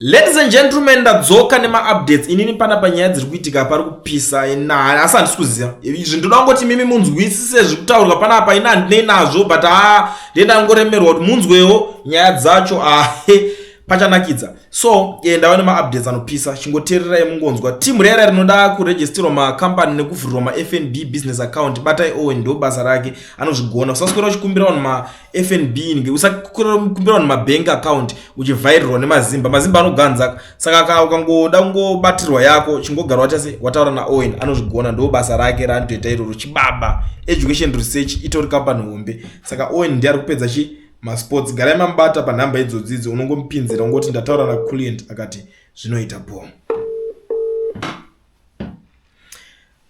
Ladies and gentlemen, ndadzoka nemaupdates. Inini panapa nyaya dziri kuitika pari kupisa ina asi handisi kuziva izvi. Ndoda kungoti mimi munzwisise zviri kutaurwa panapa. Ini handinei nazvo but haa ndiye ndangoremerwa kuti munzwewo nyaya dzacho ahe pachanakidza. So eh, ndava nemaupdates anopisa, chingoteererai mungonzwa. Team rera rinoda kuregistirwa macompany nekuvhurirwa mafnb business account. Batai Owen, ndo basa rake, anozvigona. Usaswera uchikumbira vanhu mafnb, usakumbira vanhu mabank account uchivhairirwa nemazimba. Mazimba anoganza, saka ka ukangoda kungobatirwa yako, chingogara wachase wataura naOwen, anozvigona, ndo basa rake raanotoita iroro. Chibaba Education Research itori company hombe, saka Owen ndiye ari kupedza chi masports. Garai mamubata panhamba idzodzi idzi, unongomupinzira ungoti ndataura naClient akati zvinoita bo.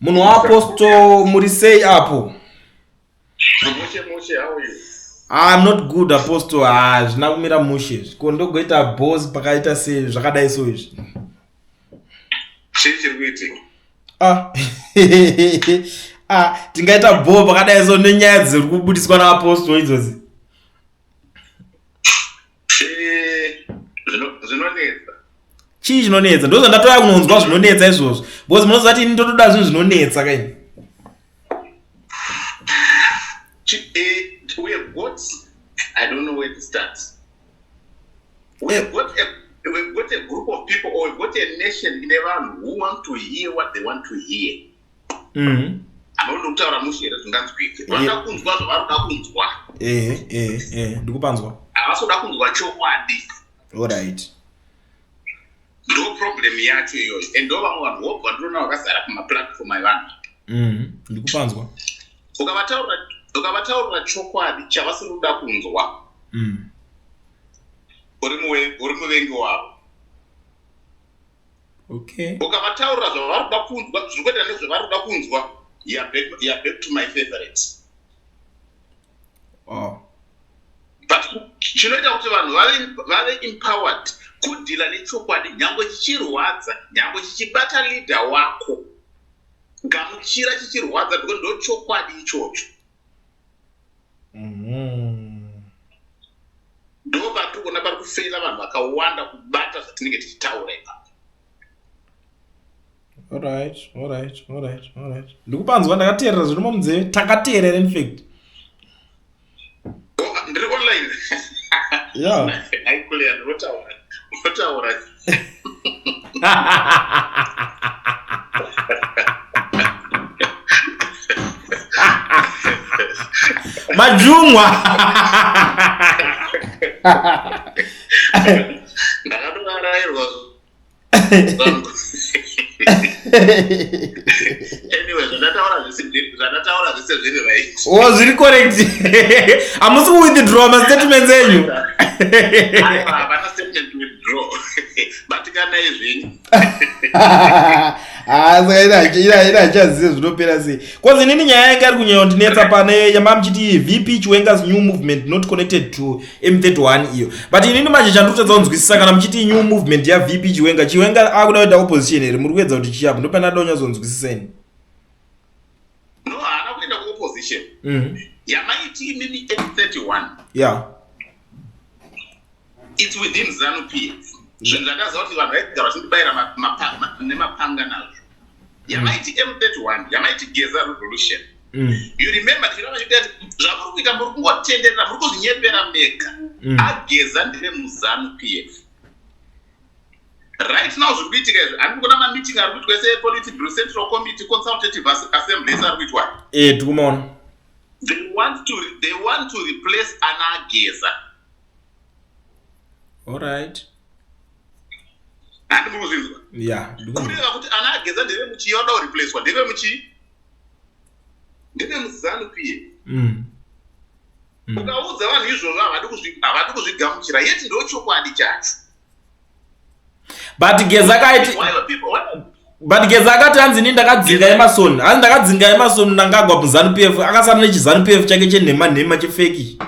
Munhu waapostle, muri sei apo? Mushe mushe, how are you? I'm not good, apostle. Ah, zvina kumira mushe. Ko ndogoita boss pakaita sei zvakadai so izvi? Chii chiri kuitika? Ah. Ah, tingaita bho pakadai so nenyaya dziri kubudiswa naapostle idzodzi? Eh, zvinonetsa. Chii chinonetsa? Ndozvandatouya kunonzwa zvinonetsa izvozvo. Because munoziva kuti ini ndotoda zvinhu zvinonetsa kaini. We have got, I don't know where to start. We have got a, we've got a group of people or we've got a nation ine vanhu who want to hear what they want to hear. Anoda kutaura mushe here zvinganzwike? Vanoda kunzwa zvavari kuda kunzwa. Ehe, ehe, ehe, ndikupanzwa. Havasi kuda kunzwa chokwadi. Alright. Ndo problem yacho iyoyo, and ndo vamwe vanhu wobva ndinoona vakazara kumaplatform evanhu. Ndikupanzwa. Ukavataurira chokwadi chavasiri kuda kunzwa, uri muvengi wavo. Ukavataurira zvavari kuda kunzwa, zviri kuenda nezvavari kuda kunzwa, you are back to my favorite. Oh. But chinoita kuti vanhu vave empowered kudhila nechokwadi, nyangwe chichirwadza, nyangwe chichibata leader wako, gamuchira chichirwadza, because ndo chokwadi ichocho. Ndo patiri kuona pari kufela vanhu vakawanda kubata zvatinenge tichitaura ipapo. Alright, ndikupanzwa, ndakateerera zviri munzeve, takateerera in fact. Oh, ndiri online. Yeah. Aikuleya, ndinotaura, unotaura. Majumwa. Ndakatovarayirwa zvangu. Anyway, zvandataura zvese zviri right. Oh, zviri correct. Hamusi kuwithdraw mastatements enyu? Aiwa, hapana statement to withdraw. Batikanai zvenyu. Ah, saka ina hachazive zvinopera sei, cause inini nyaya yanga iri kunyanyondinetsa pane yamamuchiti VP Chiwenga's new movement not connected to M31 iyo. But inini manje chandikutadza kunzwisisa, kana muchiti new movement yaVP Chiwenga, Chiwenga akuda kuita opposition here? Muri kuedza kuti chiapo? Ndopana da kunyatsonzwisisa ini. No, haana kuenda kuopposition. Yamaiti imimi M31, it's within ZANU PF. Zvinhu zvakaziva kuti vanhu vaigara vachindibayira nemapanga nazvo. Yamaiti M31, yamaiti Geza Revolution, you remember tichiramba chikuti zvamuri kuita, muri kungotenderera, muri kuzvinyepera mega. Ageza ndere muZANU PF. Right now zviri kuitika izvi, handiri kuona mameeting ari kuitwa ese epolitburo, central committee, consultative assembly, ese ari kuitwa. Eh, tikumaona. They want to replace ana Ageza. Handi muri kuzvinzwa? Yeah. Kureva kuti ana Ageza ndeve muchii? Vanoda kureplacewa ndeve muchii? Ndeve muZANU PF. Ukaudza vanhu izvozvo, havadi kuzvigamuchira, yet ndo chokwadi chacho. But Geza kaiti Why are people, why? But Geza akati hanzi ini ndakadzinga Emerson, hanzi ndakadzinga Emerson Mnangagwa muZANU PF, akasara nechiZANU PF chake chenhema nhema, chefeki.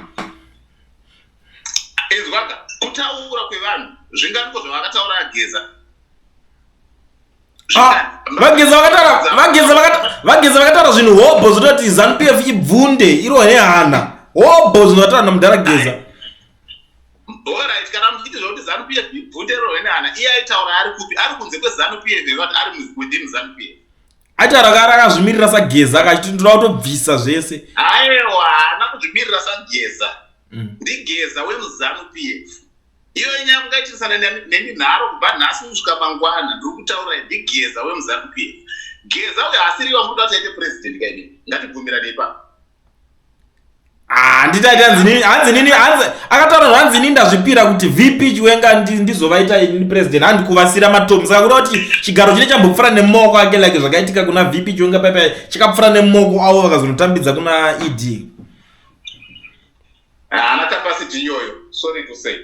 Inzwaka kutaura kwevanhu, zvinganiko zvavakataura Ageza? Ah, vageza vakataura zvinhu hobho zvototi ZANU PF ibvunde iro hehana, hobho zvinhu vataura namudhara Geza. Alright, kana muchiti zvokuti ZANU PF ibvunde rohwe nehana, iye aitaura ari kupi? Ari kunze kweZANU PF here kuti ari within ZANU PF? Aitaura kari akazvimirira saGeza, akachiti ndoda kutobvisa zvese. Aiwa, haana kuzvimirira saGeza. NdiGeza wemuZANU PF. Iyo nyaya mungaitisana neni nharo kubva nhasi kusvika mangwana, ndiri kutaura ndiGeza wemuZANU PF. Geza uyo haasiri wamunoda kuti aite president kaini. Ngatibvumirane ipapo. Handiti aiti hanzi nini, hanzi akataura zvanzi ini ndazvipira kuti VP Chiwenga ndizovaita ini president, handi kuvasira matomu. Saka kuda kuti chigaro chine chambopfura nemaoko ake, like zvakaitika kuna VP Chiwenga paipa, chakapfura nemaoko avo vakazonotambidza kuna ED. Haana capacity iyoyo, sorry to say,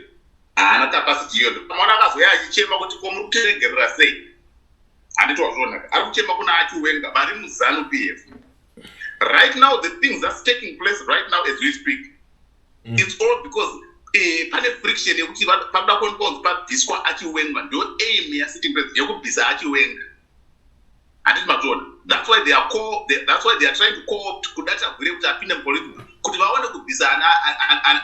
haana capacity iyoyo. Mwana akazouya achichema kuti ko muri kutiregerera sei? Handiti wazviona, ari kuchema kuna aChiwenga vari muZANU PF. Right now, the things that's taking place right now as we speak, it's all because pane friction yekuti panoda kuonekwa kunzi pabviswa aChiwenga. Ndo aim yasitting president yekubvisa aChiwenga, handiti mazviona? That's why they are trying to co-opt Kuda Tagwirei kuti apinde mupolitical, kuti vaone kubvisa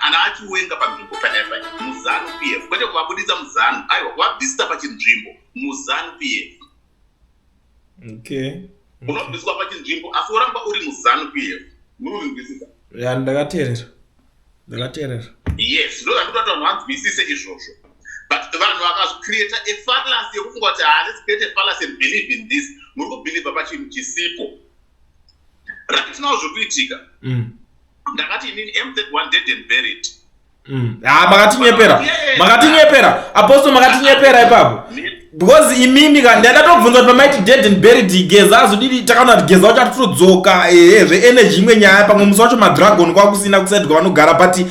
ana aChiwenga panzvimbo panaipai muZANU PF, kwete kuvabudisa muZANU, aiwa, kuvabvisisa pachinzvimbo muZANU PF. Unobviswa pachinzvimbo asi woramba uri muZANU PF. Muri kuzvinzwisisa? Ya, ndakateerera, ndakateerera. Yes, ndo zvandikuda kuti vanhu vanzwisise izvozvo. But vanhu vakazocreata a fallacy yekufunga kuti, ha, let's create a fallacy and believe in this. Muri kubhilivha pachinhu chisipo. Right now zviri kuitika, ndakati inini M31 dead and buried. Ha, makatinyepera, makatinyepera, apostle, makatinyepera ipapo, because imimi ka ndandatobvunza kuti pamaiti dead and buried, Geza azodidi? Takaona kuti Geza wacho atotodzoka, ehe, zveenergy imwe nyaya, pamwe musi wacho madragon kwakusina kuside kwavanogara, but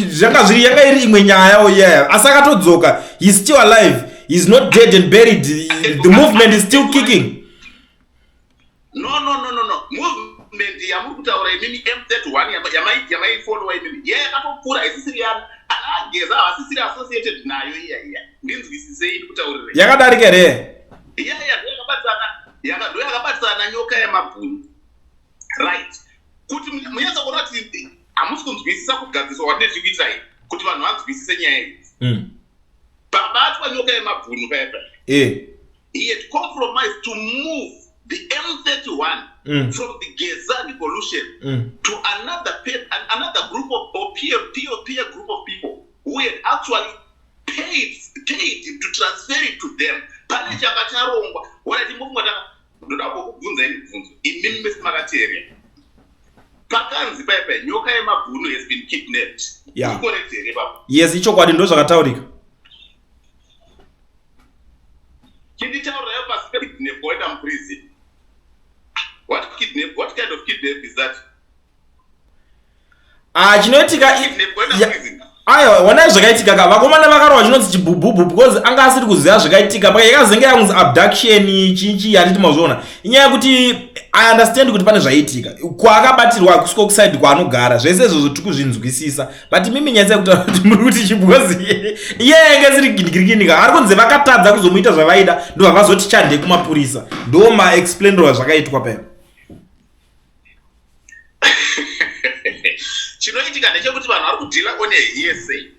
zvanga zviri yanga iri imwe nyayawo iyaya, asi akatodzoka. He is still alive, he is not dead and buried. The movement is still kicking. No, movement yamuri kutaura imimi, M31 yamaifollowa imimi, iya yakatopfuura, haisisiri yana ana aGeza, havasisiri associated nayo iya. Iya ndinzwisisei, ndikutaurirei. Yakadarika here? Iya iya ndo yakabatsana nyoka yemabhunu, right? Kuti munyatsa kuona kuti hamusi kunzwisisa kugadziswa kwatine kuitai kuti vanhu vanzwisise nyaya idzi. Pabatwa nyoka yemabhunu paya paya, he had compromised to move the M31 from the Geza revolution to another group of or peer group of people who had actually paid him to transfer it to them. Pane chaka charongwa. Wala timbofunga taka ndoda kukubvunzai mibvunzo imimi mese makateerera. Pakanzi paya paya nyoka yemabhunu has been kidnapped. Correct here ipapo? Yes, ichokwadi, ndo zvakataurika. Chinditaurirayo pasi pekidnap waita muprison. What kidnap? What kind of kidnap is that? Ah, chinoitika Kidnap waita prison. Aiwa, wanai zvakaitika ka, vakomana vakarohwa chinonzi chibhubhubhu because anga asiri kuziva zvakaitika. Paka yakazenge yakunzi abduction chinchi, handiti mazviona? Inyaya yekuti I understand kuti pane zvaitika kwaakabatirwa kusiko kuside kwaanogara, zvese izvozvo tiri kuzvinzwisisa, but mimi nyaya yekutaura kuti muri kuti chi, because iye yange isiri ginigirikinika, ari kunzi vakatadza kuzomuita zvavaida, ndobva vazoti chande kumapurisa. Ndo maexplainirwa zvakaitwa paya. Chinoitika ndechekuti vanhu vari kudeala on a hearsay.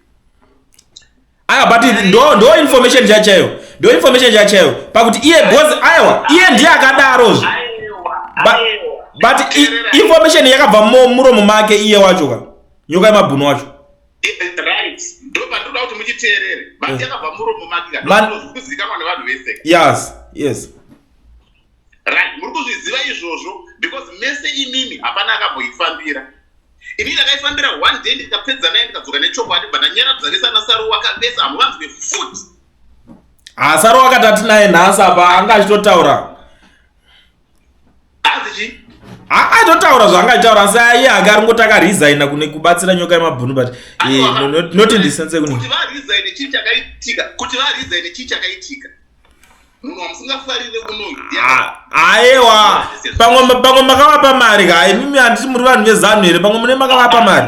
Aiwa, but ndo information chachayo, ndo information chachayo pakuti iye, because aiwa, iye ndiye akadarozve. Aiwa. But information yakabva muromo make iye wacho ka, nyoka yemabhunu wacho. Right, ndo pandinoda kuti muchiteerere, but yakabva muromo make ka, kuzivikanwa nevanhu vese. Right, muri kuzviziva izvozvo because mese imimi hapana akamboifambira. Ini ndakaifambira one day, ndikapedza naye, ndikadzoka nechokwadi, but ndanyaradza vese ana Saruwaka vese, hamuvanzwe futi. Hasaro wakati atinaye nhasi apa anga achitotaura. Hanzi chi? Aitotaura zvaanga achitaura, asi iye ake ari ngoti akaresigna kune kubatsira nyoka yemabhunu, but not in the sense yekuni Kuti varesign, chii chakaitika? Kuti varesign, chii chakaitika? Munhu wamusingafarire unoyu. Aiwa, pamwe makavapa mari ka imimi, handiti muri vanhu veZANU here? Pamwe mune makavapa mari.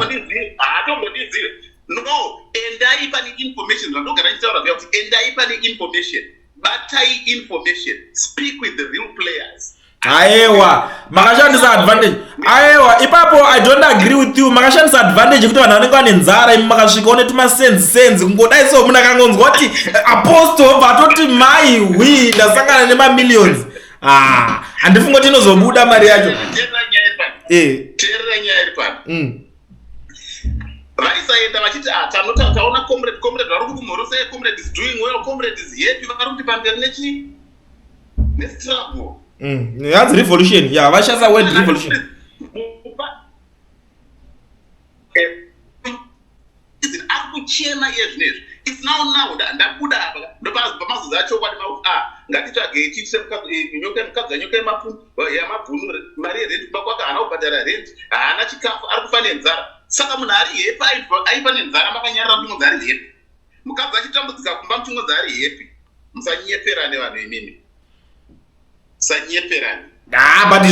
Haatombondizive. No, endai pane information. Zvandogara ndichitaura zviya kuti endai pane information, batai information, speak with the real players. Aewa, makashandisa advantage. Aewa, ipapo I don't agree with you. Makashandisa advantage yekuti vanhu vanenge vane nzara, imi makasvika one tumasenzi senzi kungodai so munhu akangonzwa kuti apostle obva atoti mai hwi ndasangana nemamillions. Ah, handifungi kuti inozobuda mari yacho. Teerera nyaya iri pano. Teerera nyaya iri pano. Vaisaenda vachiti, ah, taona comrade, comrade vari kukumhorosai, comrade is doing well, comrade is happy, vari kuti pamberi nechi nestruggle. Hanzi revolution. Ya, vashandisa word revolution. Ari kuchema iye zvinezvi. It's now now ndabuda apa ndopamazuva achokwadi makuti, ah, ngatitsvagei tiitise nyoka yemukadzi wanyoka yamabhunu mari yerent kumba kwake, haana kubhadhara rent, haana chikafu, ari kufa nenzara. Saka munhu ari happy aifa nenzara, makanyarara muchingonzi ari happy, mukadzi achitambudzika kumba muchingonzi ari happy. Musanyeperane vanhu imimi, musanyeperane. Ah, but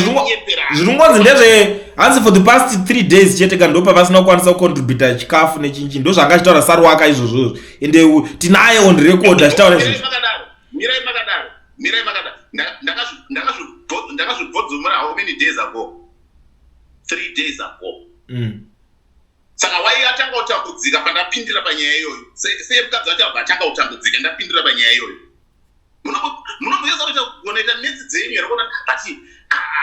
zvirungonzi ndezve hanzi for the past 3 days chete ka ndo pavasina kukwanisa kucontributa chikafu nechinchi. Ndo zvanga achitaura Saruwaka izvozvozvo, ende tinaye on record achitaura Mirai izvozvo. makadaro, mirai makadaro, mirai makadaro. Ndakazvibvodzomora how many days ago? 3 days ago. Saka wai atanga kutambudzika pandapindira panyaya iyoyo? Seye mukadzi wacho abva atanga kutambudzika ndapindira panyaya iyoyo. Munomboyeza kuita kugonoita metsi dzenyu here kuona? But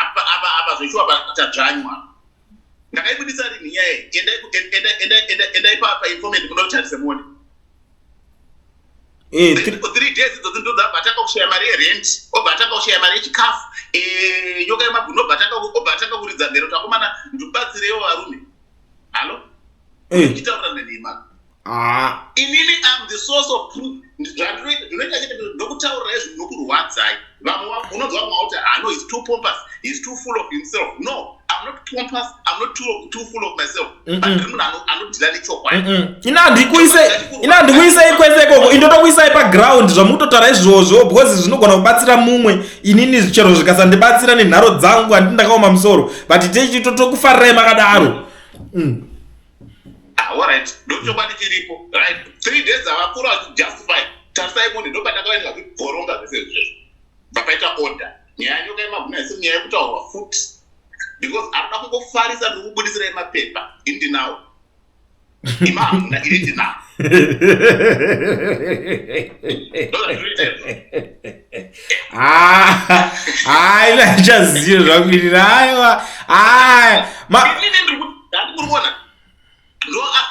apa apa apa zvechiwa tadzvanywa. Ndakaibudisa rini nyaya iyi? Endai endai painformate munotarise muone. 3 days idzodzo ndo dzabva atanga kushaya mari yerent, obva atanga kushaya mari yechikafu. Nyoka yemabhunu obva atanga kuridza mhero, takomana, ndibatsireiwo varume. Hallo? Uchitaura nenhema. Ah. Inini am the source of proof. Zvandinoita chete ndokutaurirai zvinokurwadzai. Vamwe unonzwa vamwe vauti, "Ah, no, he's too pompous, he's too full of himself." No, I'm not pompous, I'm not too full of myself, but ndiri munhu anodhila nechokwadi. Ina handikuisei kwese ikoko, indotokuisai paground zvamukutotaura izvozvo, because zvinogona kubatsira mumwe. Inini chero zvikasandibatsira nenharo dzangu, handiti ndakaoma musoro, but techitotokufarirai makadaro. Ah, alright, ndochokwadi chiripo, right? 3 days avakuru vachijustify. Tarisai munhu, ndopandakaenda kuzvigoronga zvese izvozvo, bva paita order. Nyaya yanyoka yemabhunu haisi nyaya yekutaurwa futi, because anoda kungofarisa. Ndikubudisirai mapepa, ini ndinawo, ima hamuna, ini ndinawo. Ndozvazvinoita izvozvo. Ah, hai, ndachaziva zvakuitira. Aiwa, ai Inini ndiri handi muri kuona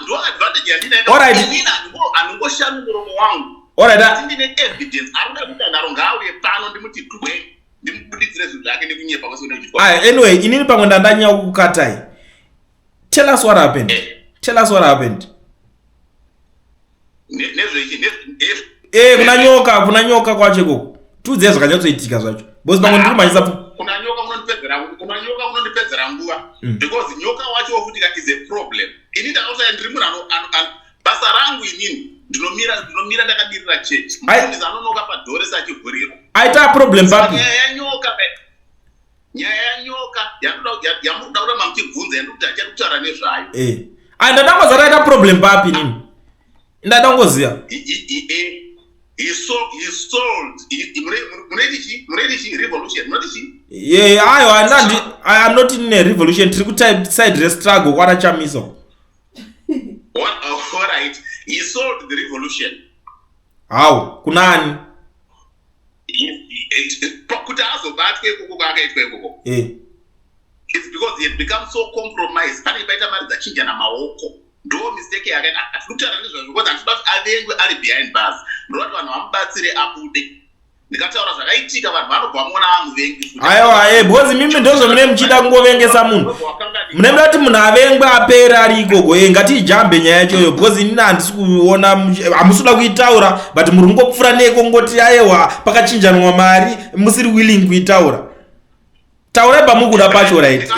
ndo advantage yandinayo. Inini handingoshami muromo wangu. Asi ndine evidence. Ari kuda kuita nharo, ngaauye pano ndimuti dwe, ndimubuditsire zvinhu zvake nekunyepa kwese kuchitwa. Ai, anyway, inini pamwe ndandanyanya kukukatai. Tell us what happened. Tell us what happened. Nezvechi? Kuna nyoka kwacho ikoko, tiudzei zvakanyatsoitika zvacho, because pamwe ndiri kumhanyisa Kuna nyoka kunondipedzera nguva, because nyoka wacho futi ka is a problem. Ini ndakautai ndiri munhu basa rangu inini ndinomira ndakadirira chechi. Mufundisi anonoka padhore sachivhurirwa. Aita problem papi? Nyaya yanyoka yamunoda kuramba muchibvunza, yandikuti hachadi kutaura nezvayo. Ai, ndadangoziva aita problem papi inini, ndadangoziva. He sold munoti chi revolution, munoti chi? Ye, aiwa, I'm not in a revolution. Tiri kuside restruggle kwana Chamisa. All right, he sold the revolution. How? Kunani? Kuti azobatwe ikoko kwaakaitwa ikoko, it's because he had become so compromised. Panenge paita mari dzachinjana maoko, ndo mistake yakaita. Hatidi kutaura nezvazvo because handidi kuti avengwe ari behind bars. Ndoda kuti vanhu vamubatsire abude. Ndikataura zvakaitika, vanhu vanobva vamuona amuvengi futi. Aiwa, because mimi ndozvamune muchida kungovengesa munhu. Mune muda kuti munhu avengwe apere ari ikoko. Ngatiijambe nyaya yachoyo, because inini handisi kuona hamusi kuda kuitaura, but muri kungopfuura neko ngoti aiwa, pakachinjanwa mari, musiri willing kuitaura. Taurai pamuri kuda pacho, right?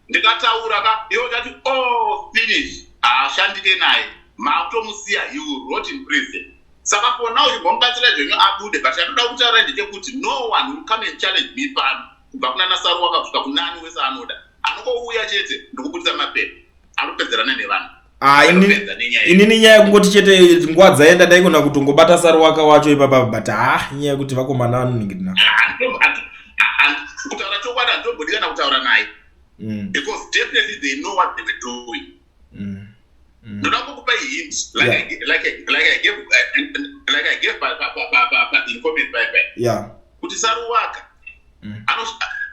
Ndikataura ka, iwe uchati, "Oh, finish, haashandike naye." Maakutomusiya, he will rot in prison. Saka for now chimbomubatsira zvenyu abude. But chandoda kutaura ndechekuti no one will come and challenge me pano, kubva kuna naSaruwaka kusvika kunani wese anoda, anongouya chete ndikubudisa mapepa anopedzerana nevanhu. Ah, Anopedza nenyaya. Inini nyaya yekungoti chete nguva dzaenda, ndaigona kutongobata Saruwaka wacho ipapa, but ha, nyaya yekuti vakomana vanoningirina. Wacho handitombodi kana kutaura naye because definitely they know what they were doing. Ndoda kukupa hint like like I gave pa in comment bye kuti Saruwaka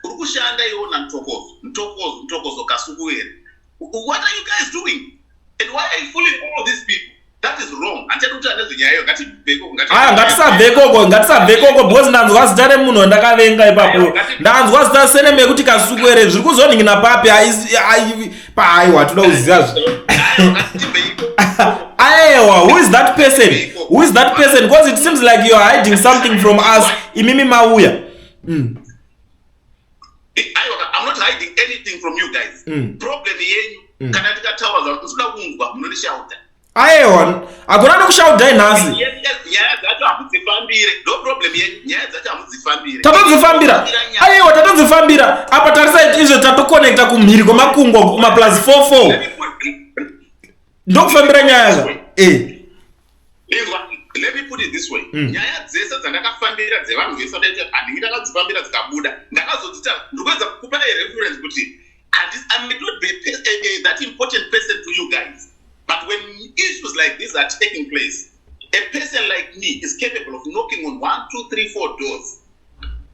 uri kushanda iwona Ntokozo, Ntokozo, Ntokozo, Kasukuwere. What are you guys doing and why are you fooling all these people? That is wrong. Handichadi kutaura nezvenyaya iyo. Ngatibve. Aya, ngatisabve ikoko, ngatisabve ikoko, because ndanzwa zita remunhu wandakavenga ipapo. Ndanzwa zita seneme yekuti Kasukuwere. Zviri kuzoningina papi? Paaiwa, toda kuziva. Aiwa, who is that person? Who is that person? Because it seems like you are hiding something from us. Imimi mauya. Aiwa, I'm not hiding anything from you guys. Problem yenyu, kana tikataura zvamunoda kunzwa, munondishauta. Aiwa, hakuna nokushaudhai nhasi. Nyaya dzacho hamudzifambire, ndo problem yenyu. Nyaya dzacho hamudzifambire. Tatodzifambira. Aiwa, tatodzifambira. Apa tarisai, izvo tatokonekta kumhiri kwemakungwa, kumaplus 44. Ndokufambira nyaya ka e. Inzwa, let me put it this way. Nyaya dzese dzandakafambira dzevanhu vese vadaita, handingi ndakadzifambira dzikabuda, ndakazodzita. Ndikuedza kukupa reference kuti I may not be that important person to you guys, but when issues like this are taking place, a person like me is capable of knocking on one, two, three, four doors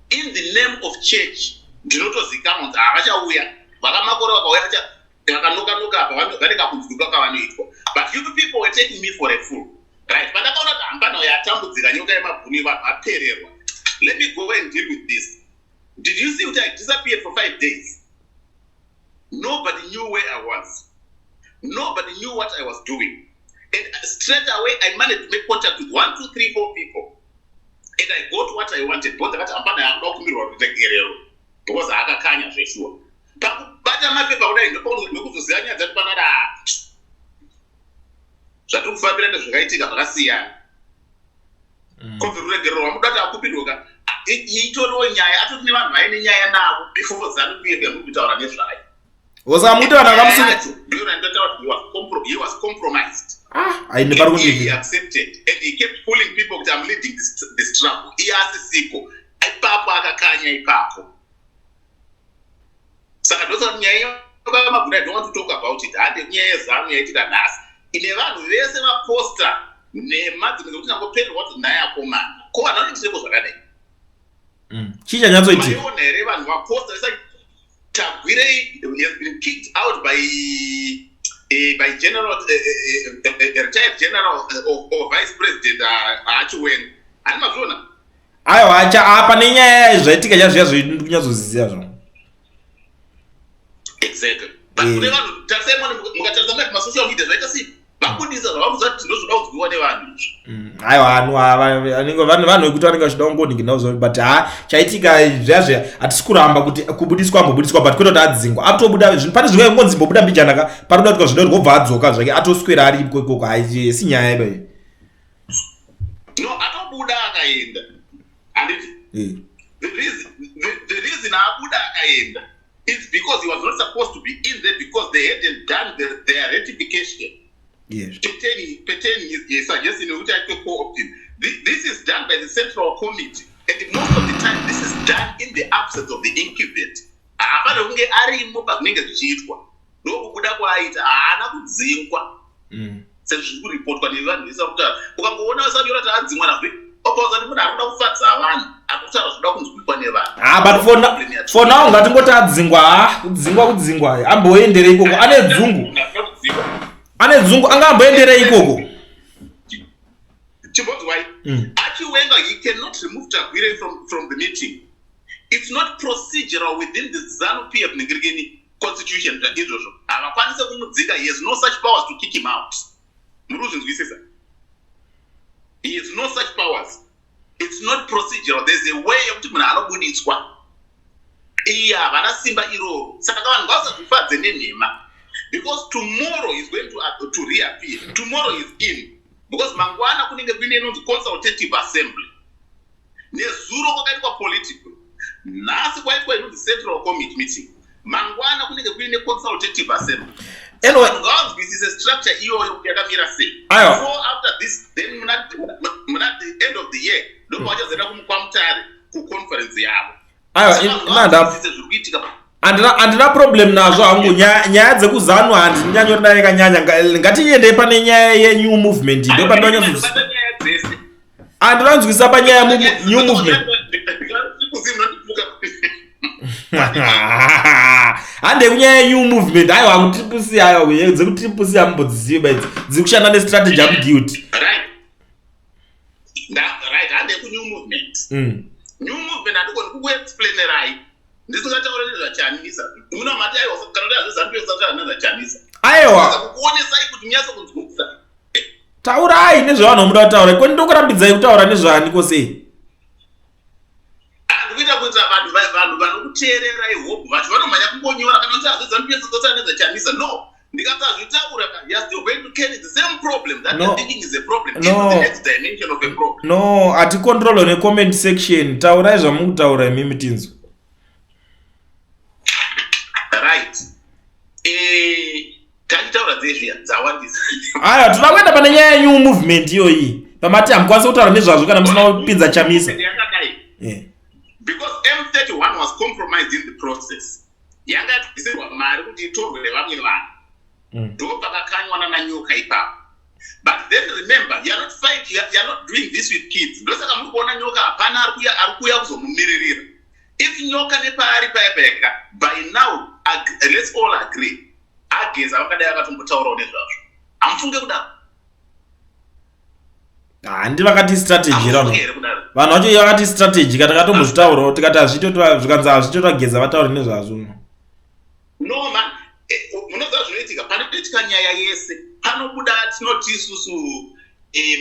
in the name of church. Ndinotozikanwa kuti havachauya vakamakore vakauya vakanoka-noka apa, vane kakunzwikwa kavanoitwa. But you people were taking me for a fool, right? Pandakaona kuti hambana yatambudzika, nyoka yemabhunu, vanhu vapererwa, let me go and deal with this. Did you see kuti I disappeared for 5 days? Nobody knew where I was. Nobody knew what I was doing. And straight away I managed to make contact with one, two, three, four people and I got what I wanted, because ndakati hapana yakuda kukumbirwa ruregerero, because akakanya zveshuwa. Pakubata mapepa kudai, ndokuzoziva nyaya dzati panada zvatiri kufambira ndezvakaitika zvakasiyana. Kubva ruregerero rwamuda kuti akumbirwe ka, itoriwo nyaya, atori nevanhu vaine nyaya navo before ZANU PF yamuri kutaura nezvayo. Osamuti vanhu vakamusunga. Ndiyo randotaura kuti he was compromised. Ah, aine pari And he kundi accepted and he kept fooling people kuti, "I'm leading this struggle." Iye asisiko ipapo, akakanya ipapo. Saka ndosaka nyaya yamabhunu, I don't want to talk about it. Hande nyaya yeZANU yaitika nhasi ine vanhu vese vaposta nhema dzimwe dzekuti nangopererwa kuti nhaya akomana, ko vanhu vanoitireko zvakadai? Chii chanyatsoitika? Maiona here vanhu vaposta vesa Tagwirei has been kicked out by general, retired general or vice president Achiwenga? Hani mazviona? Aiwa, acha apa nenyaya zvaitika chazviya zvokunyatsoziziva zvo. Exactly, but kune vanhu, tarisai mone, mukatarisa muna masocial media zvaita sei, vabudisa zvavakuziva kuti ndozvoda kunzwiwa nevanhu izvi. Aiwa, vanhu ava vanhu vekuti vanenge vachida kungoninginawo zvo, but ha, chaitika zviya zviya, hatisi kuramba kuti kubudiswa ambobudiswa, but kwete kuti adzingwa. Atobuda pane zvimwe ngonzi mbobuda mbijana ka, pari kuda kuitwa zvinoda kuti wobva adzoka zvake, atoswera ariko ikoko. Hai, si nyaya ibayi. No, atobuda akaenda, handiti? The reason abuda akaenda is because he was not supposed to be in there, because they hadn't done their ratification pertaining his suggestion yekuti aitwe co-opted. This is done by the central committee, and most of the time this is done in the absence of the incumbent. Haafaniri kunge arimo pazvinenge zvichiitwa. Ndokubuda kwaaita, haana kudzingwa sezviri kuripotwa nevanhu vese vakutaura. Ukangoona vasanyora kuti adzingwa nazvo, obva kuti munhu ari kuda kufadza vanhu, ari kutaura zvoda kunzwikwa nevanhu. Ah, but for now ngatingoti adzingwa. Ha, kudzingwa, kudzingwa, amboenderei ikoko? Ane dzungu, ane dzungu, anga amboenderei ikoko? Chimbonzwai. Achiwenga, he cannot remove Tagwirei from the meeting. It's not procedural within the ZANU PF ningirikeni constitution izvozvo. Havakwanise kumudzinga. He has no such powers to kick him out. Muri kuzvinzwisisa? He has no such powers. It's not procedural. There's a way yekuti munhu anobuditswa. Iye havana simba iroro. Saka vanhu ngavasazvifadze nenhema, because tomorrow is going to reappear. Tomorrow is in, because mangwana kunenge kuine inonzi consultative assembly. Nezuro kwakaitwa political, nhasi kwaitwa inonzi central committee meeting, mangwana kunenge kuine consultative assembly. Anyway. Vanhu ngavanzwisise structure iyoyo kuti yakamira sei. Aiwa. Before, after this, then muna the end of the year ndopavachazoenda kumukwamutare kuconference yavo. Aiwa, handina problem nazvo hangu. Nyaya dzekuzanu handinyanyori naye kanyanya. Ngatiendei pane nyaya yenew movement, ndo pandinonyatso handinanzwisa panyaya new movement. Hande kunyaya yenew movement. Aiwa, kuTriple C, aiwa, dzekuTriple C hamumbodzizivi baidzi dziri kushanda nestrategy. Am guilty. Right, hande kunew movement. New movement handikoni kukuexplainerai ndisingataure nezvaChamisa. Muna mati aiwa, kana kuti hazviZANU PF sataura nezvaChamisa. Aiwa. Kukuonesai kuti munyatso kunzwisisa. Taurai nezvavanhu vamuda kutaura. Kweni ndokurambidzai kutaura nezvaaniko sei? Ndikuita kuitira vanhu vanokuteererai. Hope vacho vanomhanya kungonyora kana kuti hazviZANU PF sataura nezvaChamisa. No, ndikasazvitaura, you are still going to carry the same problem that, no, you're thinking is a problem, no, into the next dimension of a problem. No, haticontrol necomment section. Taurai zvamukutaura imimi tinzwa. Right, tachitaura dzezviya dzawandisa. Aya, toda kuenda pane nyaya yenew movement iyoyi pamati hamukwanisi kutaura nezvazvo kana musina kupinza Chamisa. Yeah. Because M31 was compromised in the process. Yanga yabvisirwa mari kuti itorwe nevamwe vanhu. Ndo pakakanywa nananyoka ipapo. But then remember, you are not fight, you are not doing this with kids. Ndosaka muri kuona Nyoka hapana ari kuuya kuzomumiririra. If Nyoka nepaari paya payaka by now, let's all agree, aGeza vangadai akatombotaurawo nezvazvo. Hamufunge kudaro? Handi vakati strategy rano vanhu vacho vakati strategy ka takatombozvitaurawo tikati hazvitotwa, zvikanzi hazvitotwa Geza vataure nezvazvo. No man, munoziva zvinoitika panoitika nyaya yese, panobuda tinoti isusu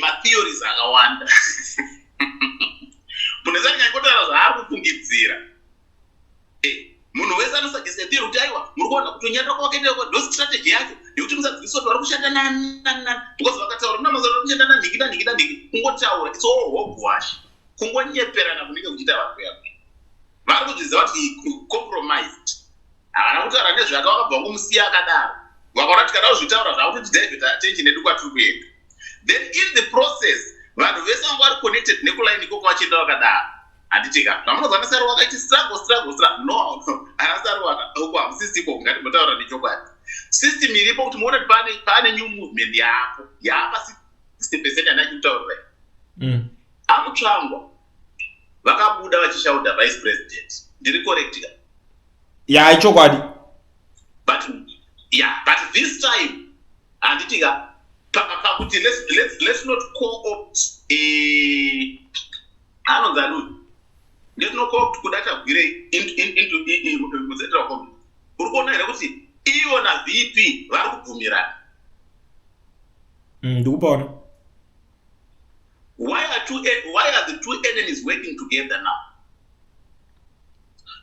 matheories akawanda. Munhu wese anenge achingotaura zvaari kufungidzira. Munhu wese anosuggesta theory kuti aiwa, muri kuona kutonyarira kwakaita, ndo strategy yacho yekuti musadzivisa kuti vari kushanda nani nani nani, because vakataura muna mazuva vari kushanda nanhingi nanhingi nanhingi. Kungotaura, it's all hogwash, kungonyeperana kunenge kuchiita vanhu kuya. Vari kuzviziva kuti compromised. Havana kutaura nezvake, vakabva ngomusiya akadaro. Vakaona tikada kuzvitaura zvavo kuti divert attention yedu kwatiri kuenda. Then in the process vanhu vese vanga vari connected nekulaini ikoko vachienda vakadaro, handitika? Zvamunozwa naSaru wakaiti struggle, struggle, struggle. No, ana Saru uko hamusisiko. Ngatimbotaura nechokwadi. System iripo kuti muone kuti pane new movement yapo yaapa 60% yandachikutaurirai. AMutsvangwa vakabuda vachishauda vice president. Ndiri correct ka? Ya, ichokwadi. But yeah, but this time, handiti ka, pakuti let's not co-opt, anonzi anui, let's not co-opt Kuda Tagwirei into muCentral Committee. Uri kuona here kuti ivo naVP vari kubvumirana? Ndikupaona. Why are the two enemies working together now?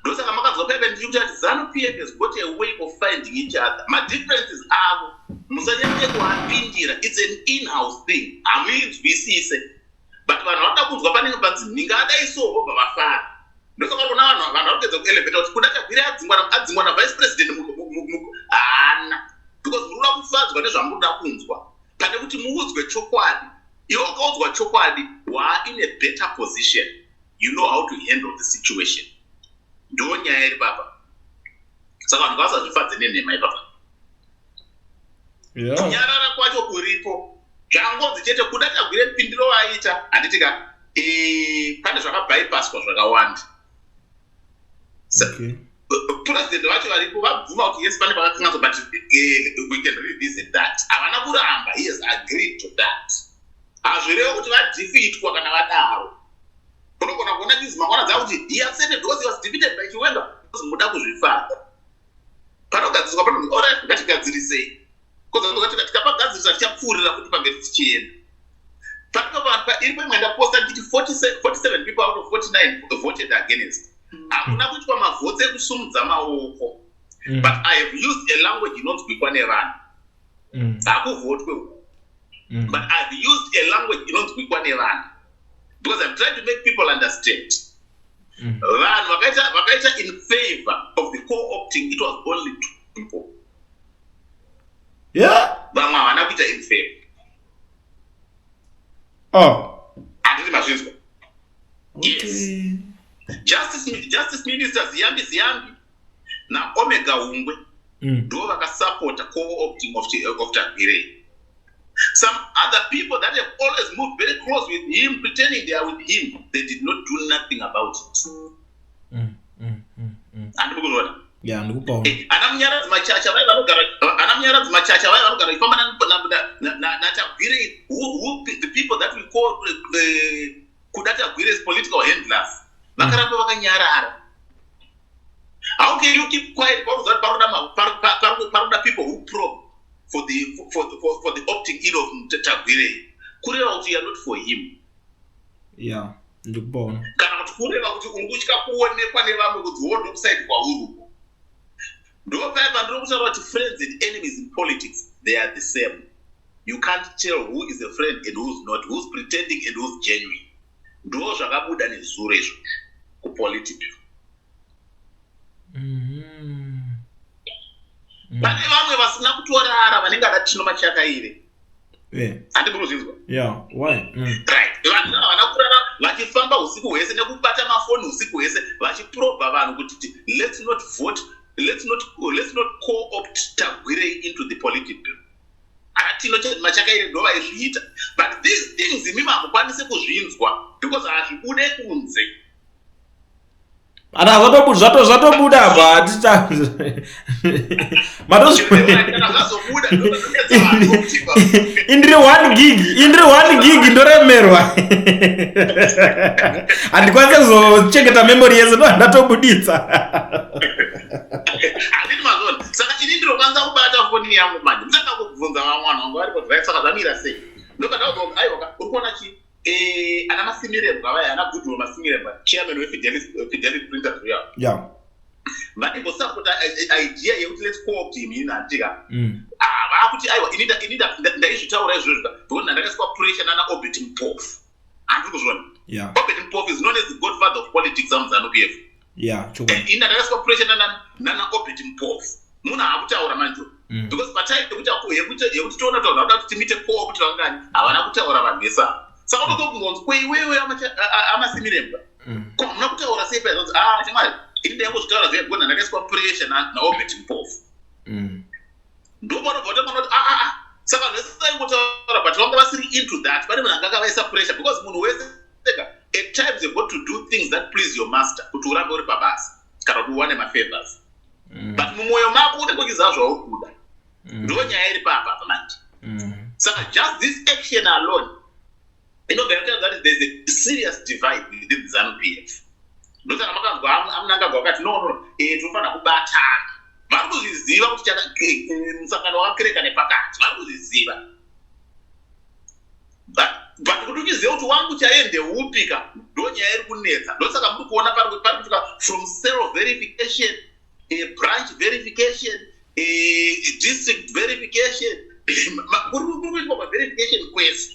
Ndosaka makanzwa paipa ndichikuti ati ZANU PF has got a way of finding each other. Madifferences avo musanyanye kuapindira. It's an in-house thing, hamuinzwisise, but vanhu vanoda kunzwa panenge panzi nhinga adai so, vobva vafara. Ndosaka uri kuona vanhu vari kuedza kuelevata kuti Kuda Tagwirei adzingwa navice president haana, because muri kuda kufadzwa nezvamunoda kunzwa pane kuti muudzwe chokwadi. Iwe ukaudzwa chokwadi, waa in a better position. You know how to handle the situation. Ndo nyaya iri papa. Saka vanhu ngavasazvifadze nenhema ipapa. Kunyarara kwacho kuripo, zvangonzi chete Kuda Tagwirei mupindiro waaita, handiti ka, pane zvakabypasswa zvakawanda. President vacho varipo vabvuma kuti yes, pane pakakanganiswa, but we can revisit that. Havana kuramba, he has agreed to that. Hazvirevo kuti vadefeatwa kana vadaro. Unogona kuona news mangwana dzakuti he accepted because he was defeated by Chiwenga, because muda kuzvifadza. Panogadziriswa panonzi alright, ngatigadzirisei, tikapagadzirisa tichapfuurira kuti pamberi tichienda. Iripo imwe ndaposta ndichiti 47 people out of 49 voted against. Hakuna kuitwa mavotes ekusumudza maoko, but I have used a language inonzwikwa nevanhu. Hakuvhotwe, but I've used a language inonzwikwa nevanhu because I'm trying to make people understand. Vanhu vakaita in favor of the co-opting, it was only two people. Vamwe havana kuita in favor. Oh. Handiti mazvinzwa? Yes. Justice Minister Ziyambi Ziyambi naOmega Hungwe ndo vakasapota co-opting of Tagwirei. Some other people that have always moved very close with him, pretending they are with him, they did not do nothing about it. Handiri kuzviona? Ya, ndikupaona. Ana Munyaradzi Machacha vai vanogara vachifamba naTagwirei, the people that we call Kuda Tagwirei's political handlers, vakaramba vakanyarara. How can you keep quiet paunoziva kuti paroda people who probe for the opting in of Tagwirei? Kureva kuti you are not for him. Ya, ndikupaona. Kana kuti kureva kuti uri kutya kuonekwa nevamwe kuti wo ndokuside kwauri. Ndo paya pandiri kutaura kuti friends and enemies in politics, they are the same. You can't tell who is a friend and who's not, who's pretending and who's genuine. Ndo zvakabuda nezuro izvozvo kuPolitburo. Pane vamwe vasina kutorara vanenge ada Tino Machakaire. Handiri kuzvinzwa? Yeah, why? Right, vanhu havana kurara, vachifamba usiku hwese nekubata mafoni usiku hwese, vachiprobha vanhu kuti let's not vote, let's not co-opt Tagwirei into the Politburo. ATino Machakaire ndo vaizviita, but these things imimi hamukwanisi kuzvinzwa because hazvibude kunze. Ana zvatobuda apa, hatita. Kana zvazobuda, ndozvatopedza vanhu kuti Indiri 1 gig, indiri 1 gig, ndoremerwa, handikwanisi kuzochengeta memory yese, ndo handatobuditsa. Handiti mazona? Saka ini ndinokwanisa kubata foni yangu manje, ndisaka kubvunza vamwe vanhu vangu varipo, right? Saka zvamira sei? Ndobva ndakuti, aiwa, uri kuona chi ana Masimirembwa vaya, ana Goodwill Masimirembwa, chairman weFidelity Printers uya, vaimbosapota idea yekuti let's co-opt him in, handika? Ah, vaakuti aiwa, ini ndaizvitaura izvozvo because ndandakaiswa pressure nana Obert Mpofu. Handiri kuzviona? Obert Mpofu is known as the godfather of politics amuZANU PF. Ya, chokwadi. Ini ndakaiswa pressure nana Obert Mpofu. Munhu haakutaura manje, because patime yekuti toona taura kuda kuti timite co-opt vangani, havana kutaura vanhu vese. Saka unotobvunza kunzi, kweiwewe aMasimirembwa, ko hamuna kutaura sei? Paizonzi, ah, chamwari, ini ndaingozvitaura zviya because ndakaiswa pressure naObert Mpofu. Ndopanobva utoona kuti ah, ah, ah. Saka vanhu vese vaingotaura, but vanga vasiri into that. Pane munhu anga akavaisa pressure, because munhu wese at times you've got to do things that please your master kuti urambe uri pabasa kana kuti uwane mafavors, but mumwoyo mako unenge uchiziva zvauri kuda. Ndo nyaya iri papa manje. Saka just this action alone inobva yataridza kuti there's a serious divide within ZANU PF. Ndosaka makanzwa aMnangagwa vakati, No, tinofanira kubatana." Vari kuzviziva kuti musangano wakakereka nepakati, vari kuzviziva, but kuti uchiziva kuti wangu chaiye ndeupi ka, ndo nyaya iri kunetsa. Ndosaka muri kuona pari kuitika from cell verification, branch verification, district verification, kuri kuitwa maverification kwese.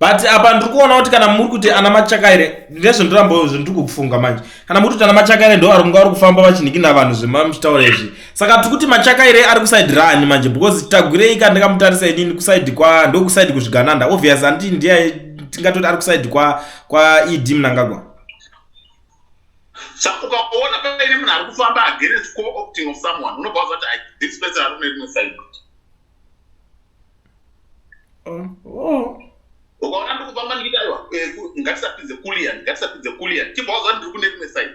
But apa ndiri kuona kuti kana muri kuti ana Machakaire, ndezvendoramba zvendiri kufunga manje, kana muri kuti ana Machakaire ndo vari kunga vari kufamba vachinikina vanhu zvemamuchitaura izvi, saka tiri kuti Machakaire ari kuside rani manje? Because Tagwirei ka, ndikamutarisa inini, kuside kwa, ndo kuside kuzvigananda, obvious, handii? Ndiye tingatoti ari kuside kwa ED Mnangagwa. Saka ukaona paine munhu ari kufamba against co-opting of someone, unobva waziva kuti this person ari kune rimwe side. Ukaona ndiri kufamba ndichiti, aiwa, ngatisapinze Kulian, ngatisapinze Kulian, chibva waziva ndiri kune rimwe side.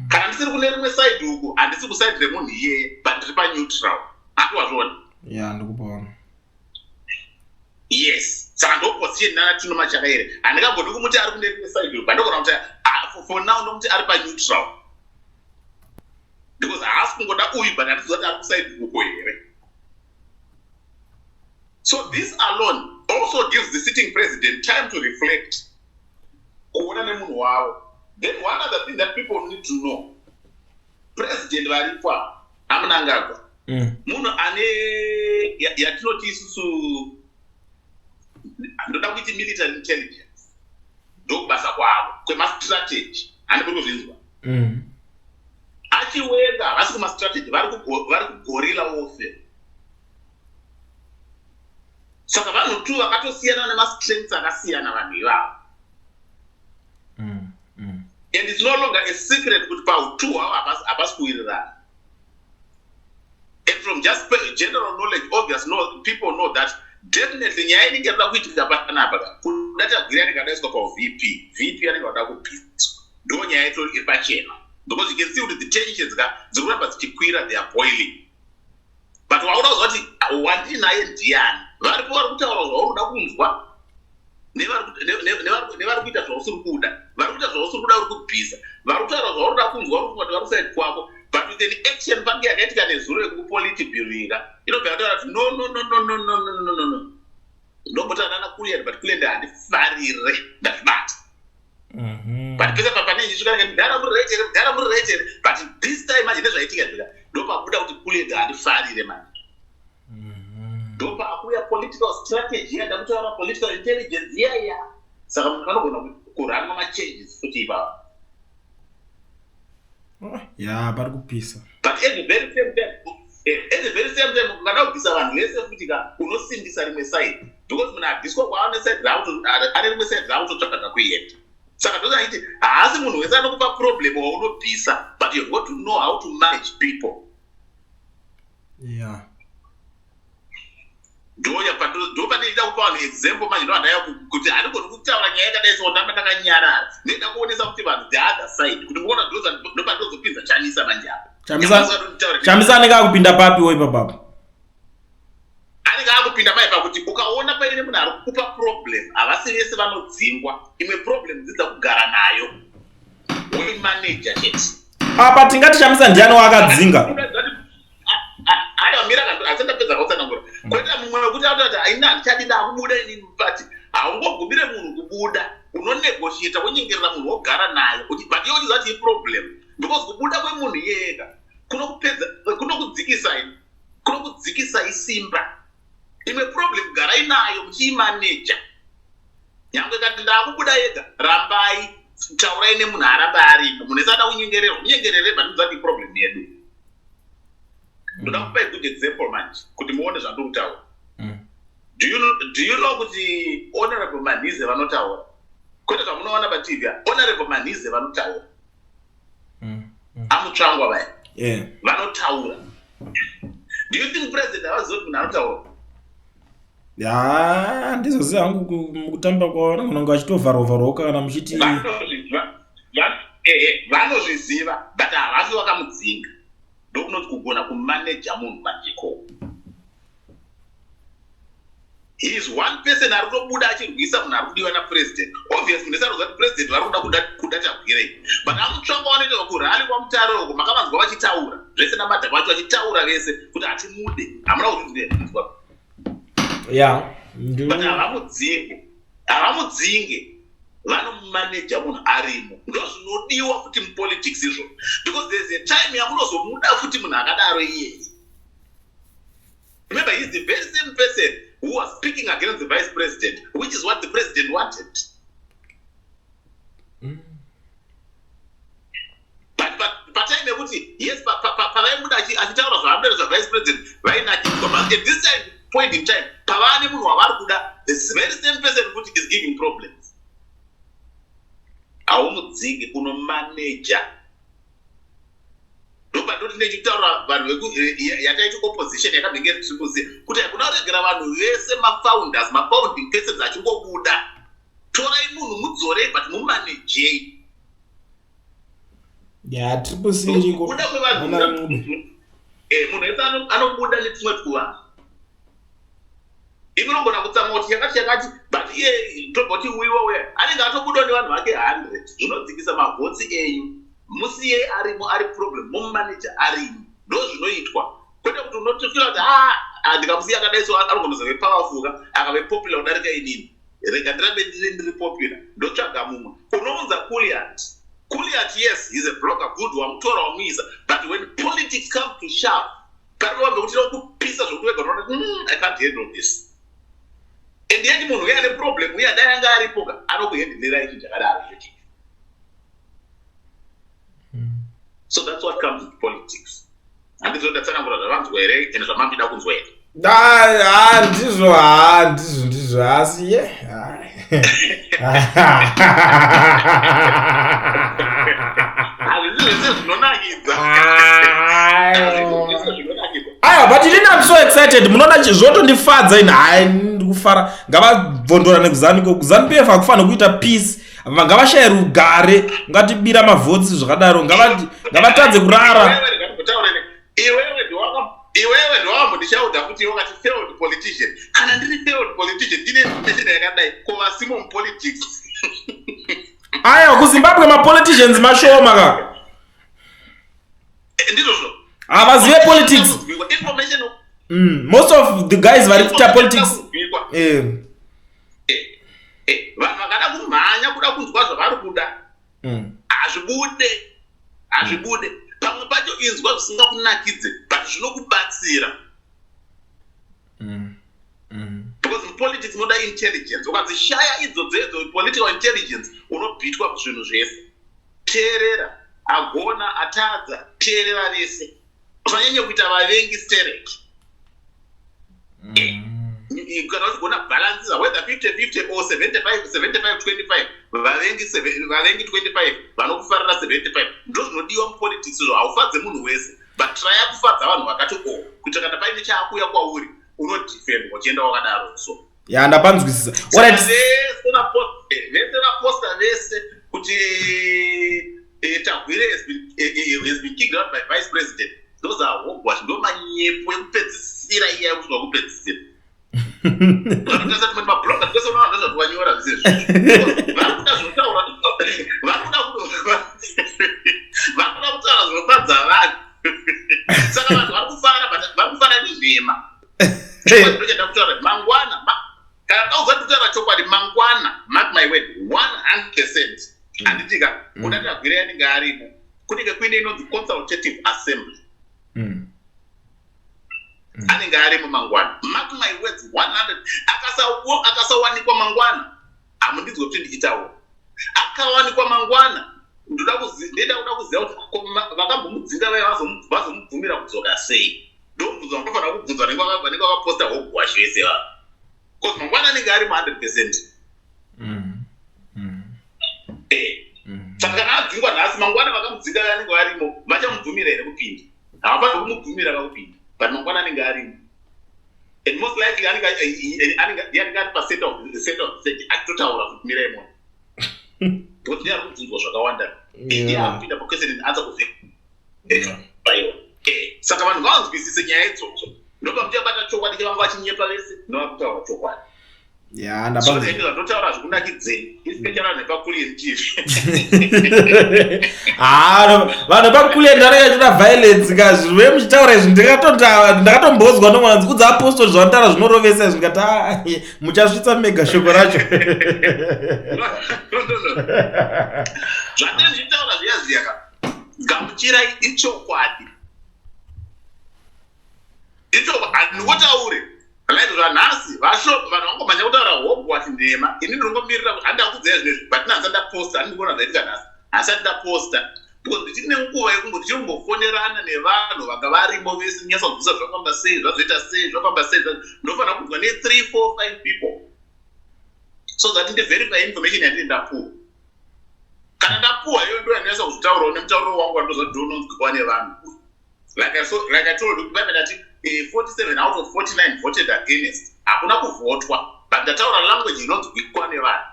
Kana ndisiri kune rimwe side uku, handisi kuside remunhu iyeye, but ndiri paneutral. Hati wazviona? Ya, ndikupaona. Yes, saka ndo position nana Tino Machakaire. Handingambodi kumuti ari kune rimwe side uku, handogona kuti, ah, for now ndomuti ari paneutral because haasi kungoda uyu, but handiziva kuti ari kuside uko here. So this alone also gives the sitting president time to reflect, kuona nemunhu wavo. Then one other thing that people need to know, president varipo apa, aMnangagwa, munhu ane yatinoti isusu, ndoda kuiti military intelligence, ndokubasa kwavo kwemastrategy. Handiri kuzvinzwa? Achiwenga havasi kumastrategy, vari kuguerrilla warfare. Saka vanhu tu vakatosiyana nemastrengths akasiyana vanhu ivavo. And it's no longer a secret kuti pautu hwavo hapasi kuwirirana. And from just general knowledge, obvious, no, people know that definitely nyaya inenge irikuda kuitika panapa, Kuda Tagwirei anenge adaiswa paVP, VP anenge vada kubviswa. Ndo nyaya itori iri pachena, because you can see kuti the tensions ka dziri kuramba dzichikwira, they are boiling. But wakuda kuziva kuti wandinaye ndiani? Varipo vari kutaura zvauri kuda kunzwa nevari kuita zvausiri kuda. Vari kuita zvausiri kuda, uri kubvisa. Vari kutaura zvauri kuda kunzwa, uri kuti vari kuside kwako. But with an action pange yakaitika nezuro yekupolitburo inobva yataura kuti no, no, no, no, no, no, no, no, no, no, ndombotana naKulliant, but Kulliant handifarire, ndazvibata. But pese pane ichisvika, mudhara muri right here? Mudhara muri right here? But this time manje nezvaitika zvika, ndopabuda kuti Kulliant handifarire manje. Ndopakuuya political strategy yada kutaura, political intelligence iyaya. Saka munhu anogona kuranwa machanges futi ipapo. Ya, pari kupisa. But at the very same time, at the very same time, ukada kubvisa vanhu vese futi ka, unosimbisa rimwe side, because munhu abviswa kwaane side, ane rimwe side raakutotsvaga kuenda. Saka ndozvaiti haasi munhu wese anokupa problem waunobvisa, but you've got to know how to manage people. Ndo pandinoita kupa vanhu example manje. Ndo handaya kuti handigoni kutaura nyaya yakadai, so ndamba ndakanyarara. Ndinoda kuonesa kuti vanhu the other side, kuti muona ndo pandozopinza Chamisa manje apa. Chamisa anenge akupinda papiwo ipapapo? Anenge akupinda mai pakuti ukaona paine munhu ari kukupa problem, havasi vese vanodzingwa. Imwe problem dzidza kugara nayo, woimaneja chete. Apa tingati Chamisa ndiani waakadzinga? Aiwa, mira, asi ndapedza kutsanangura. Kweta mumwe wekuti atoti aina handichadi, ndakubuda inini. But haungogumire munhu kubuda. Unonegotiata, wonyengerera munhu, wogara naye, but iwe uchiziva kuti iproblem, because kubuda kwemunhu iyega kunokupedza, kunokudzikisai, kunokudzikisai simba. Imwe problem garai nayo muchiimaneja. Nyangwe kati ndakubuda yega, rambai, taurai nemunhu aramba aripo. Munhu ese ada kunyengererwa, munyengerere, but muziva kuti iproblem yedu. Ndoda kupai good example manje kuti muone zvandiri kutaura. Do you know kuti Honorable Manhize vanotaura, kwete zvamunoona paTV? Honorable Manhize vanotaura. Amutsvangwa vaya vanotaura. Do you think president havazivi kuti munhu anotaura? Ya, ndizoziva hangu mukutamba kwavo vanogona kunge vachitovharwa kana muchiti. Vanozviziva, but havasi vakamudzinga. Ndokunoti kugona kumaneja munhu manje. He is one person ari kutobuda achirwisa munhu ari kudiwa napresident. Obvious, munhu ese anoziva kuti president vari kuda Kuda Tagwirei, but amutsvangwa vanoita kurally kwaMutare uko, makavanzwa vachitaura zvese namadhaka vacho, vachitaura vese kuti hatimude. Hamuna kuzvinzwa? But havamudzinge, havamudzinge, vanomumaneja munhu arimo. Ndo zvinodiwa futi mupolitics izvo, because there is a time yamunozomuda futi munhu akadaro iyeye. Remember, he is the very same person who was speaking against the vice president, which is what the president wanted. But patime yekuti yes, pavaimuda achitaura zvaanoda zvavice president, vainakidzwa. But at this time, point in time, pavaa nemunhu wavari kuda, the very same person kuti is giving problems, haumudzingi, unomaneja. Ndopandoti nechikutaura vanhu yataiti opposition yakabenge Triple C, kuti hakuna kuregera vanhu vese, mafounders, mafounding persons achingobuda. Torai munhu, mudzorei, but mumanejei. Ya, Triple C iriko. Kubuda kwevanhu, munhu wese anobuda netumwe twuvanhu. Imi unogona kutsamwa kuti chakati chakati, but iye tobva kuti uiwa uya anenge atobudawo nevanhu vake 100. Zvinodzikisa mavhotsi enyu. Musiye arimo, ari problem, mumumaneja arimo. Ndo zvinoitwa, kwete kuti unotofira kuti a ndikamusiya akadai so anogona kuzove powerful ka, akave popular kudarika inini. Rega ndirambe ndiri popular, ndotsvaga mumwe. Unounza Kulliant. Kulliant, yes, he's a blogger, good, wamutora, wamuisa, but when politics come to shove, pari vambe kuti kupisa zvokuti wega unoona, I can't handle this." And yet munhu uye ane problem uye dai anga aripo ka, anokuhandlera ichi chakadaro ichochi. So that's what comes with politics. Handizvo ndatsanangura zvavanzwa here ende zvamambida kunzwa here? Ah, ndizvo, ha, ndizvo, ndizvo, asi ye. Hazvisi zvese zvinonakidza. Hazvisi zvese zvinonakidza. Aiwa, but inini I'm so excited. Munoona, zvotondifadza ini. Hai, ndikufara. Ngavabvondora nekuZANU iko. KuZANU PF hakufanira kuita peace. Ngavashaye rugare. Ngatibira mavhotsi zvakadaro. Ngavatadze kurara. Iwewe, ndikutaurire, iwewe ndowambondishauda kuti iwe wakati failed politician. Kana ndiri failed politician, ndine information yakadai, ko vasimo mupolitics? Aiwa, kuZimbabwe mapoliticians mashoma ka. Eh, ndizvozvo. Havazive politics. Information. Most of the guys vari kuita politics. Kunzwikwa. Vanhu vakada kumhanya kuda kunzwa zvavari kuda, hazvibude, hazvibude. Pamwe pacho inzwa zvisingakunakidze, but zvinokubatsira, because mupolitics munoda intelligence. Ukadzishaya idzodzo idzo, political intelligence, unobhitwa zvinhu zvese. Teerera agona, atadza, teerera vese. Usanyanye kuita vavengi stereki. Kana uchigona balancisa, whether 50 50 or 75 75 25, vavengi vavengi 25, vanokufarira 75. Ndo zvinodiwa mupolitics izvo. Haufadze munhu wese, but traya kufadza vanhu vakati o, kuitira kana paine chaakuuya kwauri, unodefendwa uchienda wakadaro. So Ya, ndapanzwisisa. Alright. Vese vaposta vese kuti Tagwirei has been kicked out by vice president, those are hogwash. Ndo manyepo ekupedzisira iya, yekusvika kupedzisira. Vanotarisa tumwe mabloga twese, unoona ndozvativanyora zvese izvozvo. Vari kuda zvinotaura, vari kuda kutaura zvinofadza vanhu. Saka vanhu vari kufara, but vari kufara nezvema. Ndochada kutaura mangwana, kana dauza kutaura chokwadi, mangwana, mark my word, 100%, handitika kuda Tagwirei anenge arimo. Kunenge kuine inonzi consultative assembly. Anenge arimo mangwana, mark my words, 100. Akasawanikwa mangwana, hamundinzwe kuti ndichitaura. Akawanikwa mangwana, ndoda kuda kuziva kuti ko vakambomudzinga vaya vazomubvumira kudzoka sei? Ndomubvunzo vandofanira kubvunza vanenge vakaposta hogwash vese vava, because mangwana anenge ari mu100%. Saka kana adzingwa nhasi, mangwana vakamudzinga vanenge varimo vachamubvumira here kupinda? Havafaniri kumubvumira kakupinda, but mangwana anenge arimo, and most likely ndiye anenge ari pacenter of the center of the stage achitotaura kuti mirai mona, because ndiye ari kubvunzwa zvakawanda. Ndiye akupinda paquestion and answer kuvaiwa. Saka vanhu ngavanzwisise nyaya idzodzo. Ndopa muchabata chokwadi chevanga vachinyepa vese, ndovakutaura chokwadi. Ya, ndapanzwa. Ndotaura zvikunakidzei, especially vanhu vepaKulian TV. Ha, vanhu vepaKulian vanenge vachida violence ka. Zve muchitaura izvi, ndakatombozwa nomwana kudza apostle zvavanotaura zvinorovesa izvi. Ndikati, "Ah, muchasvitsa mega shoko racho." Zvandiri zvichitaura zviya zviya ka, gamuchirai, ichokwadi, ichokwadi. Handingotaure like zvanhasi vasho vanhu vangomhanya kutaura hogwash, nhema. Ini ndinongomirira kuti handakudzai zvinezvi, but nhasi ndaposta, handiri kuona zvaitika nhasi. Hasati ndaposta because ndichiri nenguva yekumbo ndichirumbofonerana nevanhu vanga varimo vese, nyasa kubvisa zvafamba sei, zvazoita sei, zvafamba sei. Ndofanira kunzwa ne3 4 5 people so that ndiverify information yandiri ndapuwa. Kana ndapuwa iyo, ndo yandinasa kuzvitaurawo nemutauriro wangu wandinoziva kuti ndononzwikwa nevanhu. Like I told you, Bible ndati 47 out of 49 voted against. Hakuna kuvhotwa, but ndataura language inonzwikwa nevanhu.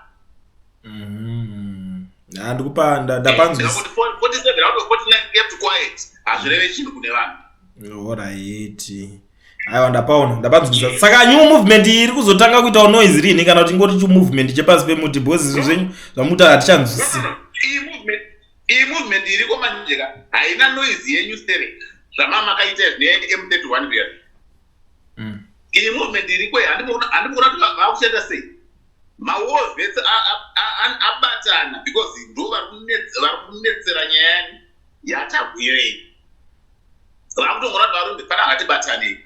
Ha, ndikupa ndapanzwisa. Kuti 47 out of 49 kept quiet hazvireve chinhu kune vanhu. Alright, aiwa, ndapaona, ndapanzwisa. Saka new movement iyi iri kuzotanga kuitawo noise rini, kana kuti ingoti chimovement chepasi pemuti? Because zvinhu zvenyu zvamuta hatichanzwisisi. Iyi movement iriko manje ka haina noise yenyu sterek zvamama makaita izvi ne-M31 zviya. Iyi movement iriko, handikuona kuti vakushanda sei. Mawar vets abatana because ndo vari kunetsera nyaya yaTagwirei. Vakutongona kuti varume pana, ngatibatanei.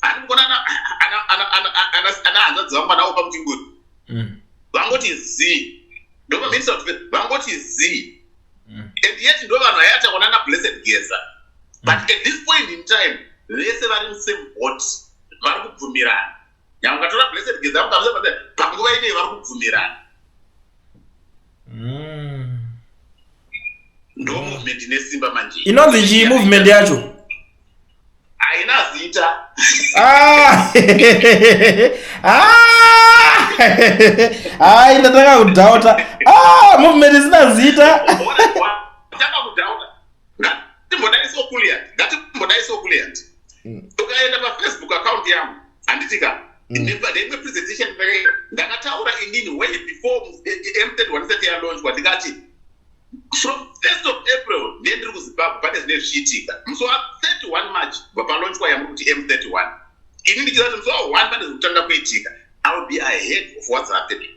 Handikuona ana hanzvadzi vangu vanaOpa Muchinguri vangoti z, ndomaminista of defense vangoti z, and yet ndo vanhu vaiatakwa nana Blessed Geza. But at this point in time vese vari musame boat. Vari kubvumirana. Nyangwe ukatora Blessed Geza, panguva inei vari kubvumirana. Ndo movement ine simba manje. Inonzi chii movement yacho? Haina zita. Ah! Ah! Hai, ndatanga kudhauta. Ah, movement isina zita. Tanga kudhauta. Ngatimbodaiso Kuliant, ngatimbodaiso Kuliant. Ukaenda paFacebook account yangu, handitika, neimwe presentation ndakataura inini way before M31 isati yalaunchwa, ndikati from 1st of April ndiye ndiri kuZimbabwe, pane zvine zvichiitika. Musi wa31 March palaunchwa yamuri kuti M31, ini ndichida kuti musi wa1 pane zvekutanga kuitika. I will be ahead of what's happening.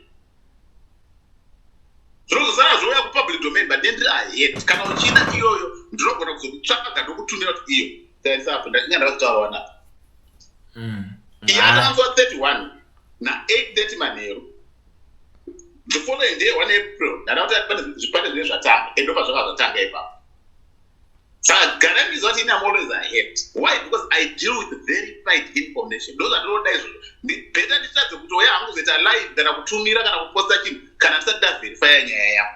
Zvinozosara zvouya kupublic domain, but ndendiri ahead. Kana uchida iyoyo, ndinogona kuzokutsvaga ndokutumira kuti iyo taisapo ndachinga ndakazitaura napa. Iye atanga musi wa31 na8:30 manheru, the following day, 1 April, ndada kuti pane zvine zvatanga, and ndobva zvaka zvatanga ipapo. Saka garai muchiziva kuti ini am always ahead. Why? Because I deal with verified information. Ndo zvandinoda izvozvo. Better ndichitadze kuti oya hangu kuzoita live kana kutumira kana kuposta chinhu kana ndisati ndaverifya nyaya yangu.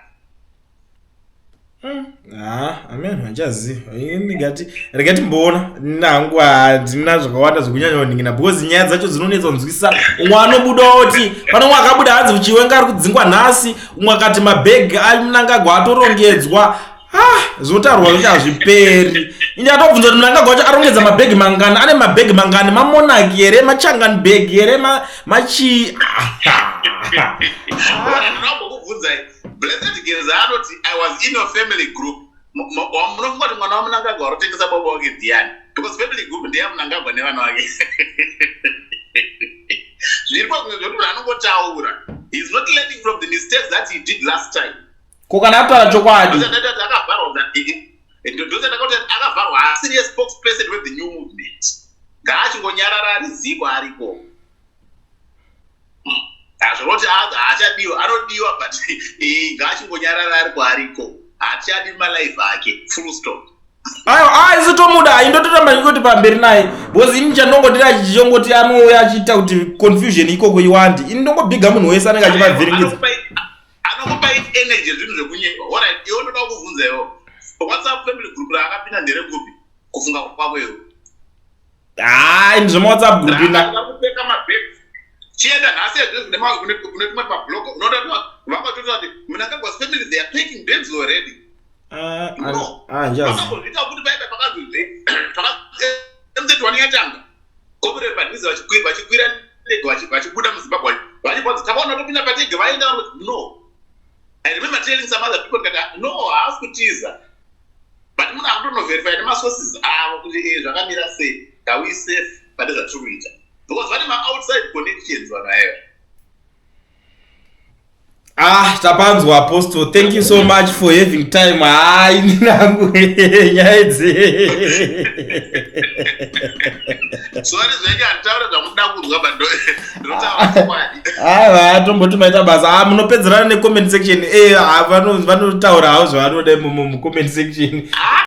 Ah, amen, handichaziva. Ndingati rega timboona nangu, handina zvakawanda zvekunyanya kuningina because nyaya dzacho dzinonetsa kunzwisisa. Umwe anobuda oti pane umwe akabuda hanzi Chiwenga ari kudzingwa nhasi, umwe akati mabhegi aMnangagwa atorongedzwa. Ah, zvinotaurwa zvacho hazviperi. Inde atobvunza kuti Mnangagwa wacho arongedza mabhegi mangani, ane mabhegi mangani, mamonaki here, machangani bhegi here, machii? Ndinombokubvunzai, Blessed Geza anoti, "I was in your family group." Munofunga kuti mwana waMnangagwa arotengesa baba wake ndiani? Because family group ndeyaMnangagwa nevana vake. Zviripo zvimwe zvekuti munhu anongotaura. He is not learning from the mistakes that he did last time. Ko kana ataura chokwadi? Ndosandati akavharwa, ndosandakati akavharwa, asiri spokesperson with the new movement. Ngaachingonyarara, ari ariko. Hazvinoti haachadiwa, anodiwa, but ngaachingonyarara ariko, ariko. Hatichadi malive ake, full stop. Aiwa, a isu tomuda, indotoramba ndikoti pamberi naye, because ini chandongotira chichongoti anouya achiita kuti confusion ikoko iwande. Ini ndongobhiga munhu wese anenge achivavhiringidza. Anokupai energy, zvinhu zvekunyepa. Alright, iwe ndoda kukubvunza iwo, WhatsApp family group raakapinda nderekupi, kufunga kwako iwe? Hai, ndizvemawhatsapp group ina. Kupeka mabhegi, chienda nhasi ezvezvi kune tumwe mablog, unoda vangatoti kuti Mnangagwa's family, they are packing bags already. No. Njazi. Vakambozviita kuti paipa pakanzi M31 yatanga, komureri padhize vachikwira ndege vachibuda muZimbabwe, vachibvanzi takaona topinda patege vaenda. No, I remember telling some other people ndikati, no, haasi kutiza, but munhu akutonoverify nemasources avo kuti zvakamira sei, are we safe pane zvatiri kuita, because vane maoutside connections vanhu aiva. Ah, tapanzwa, Apostle. Thank you so much for having time. Hai, nangu nyaya idzi. Sorry zvenyu, handitaure zvamunoda kunzwa, but ndinotaura chokwadi. Aiwa, tomboti maita basa. Ah, munopedzerana necomment section. Eh, ah, vanotaura havo zvavanoda imomo mucomment section.